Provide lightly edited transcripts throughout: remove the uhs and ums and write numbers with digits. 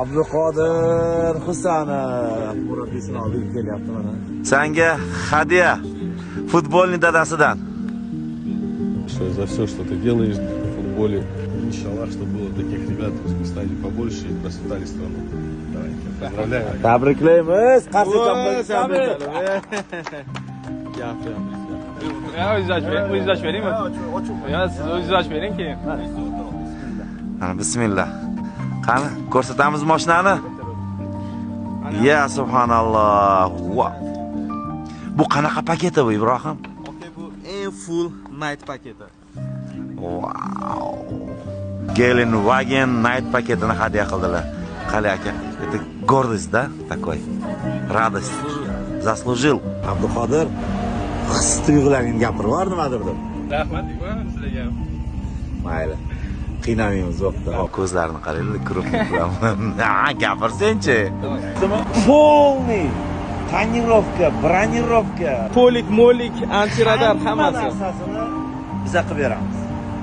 Abduqodir Husanov murabbiyisini oldiga kelyapti mana. Sanga hadya futbolning dadasidan. Что за все, что ты делаешь в футболе. Иншаллах, чтобы было таких ребят в Узбекистане побольше и процветали страну. Давайте, поздравляю. Tabriklaymiz. Qarshi chopqillab. Gap yo'q. Ya, o'zingiz ochib bering, o'zingiz ochib beringmi? Yo, siz o'zingiz ochib bering keyin. Mana, bismillah. Qani, ko'rsatamiz mashinani. Ya subhanalloh. Va. Bu qanaqa paketi bu, Ibrohim? Okey, bu eng full night paketi. Wow. Gelendwagen Night paketini hadya qildilar. Qali aka, это гордость, да, такой? Радость. Заслужил. Abduqodir, his tuyg'ularingni gapirib yubor nimadir deb. Rahmat deyman sizlarga. Mayli. Qiynamaymiz vaqtda. Ko'zlarini qaranglar, крупный bilan. Ha, gapirsenchi. Полный тонировка, бронировка, Полик, molik, антирадар, hammasi. Narsasini biza qilib beramiz.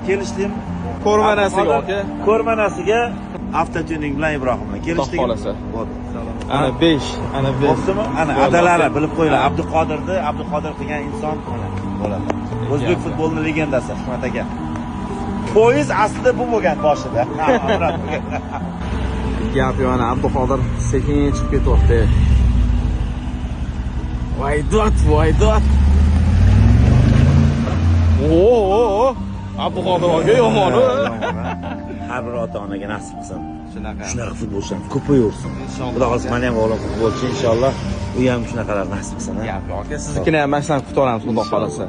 Kelishdingmi? Ko'rmanasiga, aka. Ko'rmanasiga avtotuning bilan Ibrohim bilan kelishdikmi? Xudo xohlasa. Bo'ldi. Ana 5, ana 5. Bo'ptimi? Ana adalari bilib qo'yinglar. Abduqodirni Abduqodir qilgan inson mana bo'ladi. O'zbek futbolining legendasi Hikmat aka. Poyezd aslida bu bo'lgan boshida. Gap yo'q, ana Abduqodir sekin chiqib ketyapti. Voy dod, voy dod. Oo, Abduqodir aka yomon. Har bir ota onaga nasib qilsin. Shunaqa. Shunaqa futbolchilar ko'payaversin. Inshaalloh. Xudo xohlasa, meni ham o'g'lim futbolchi, inshaalloh. U ham shunaqalar nasib qilsin. Ha? Gap yo'q aka, siznikini ham masalan kutib olamiz, xudo xohlasa.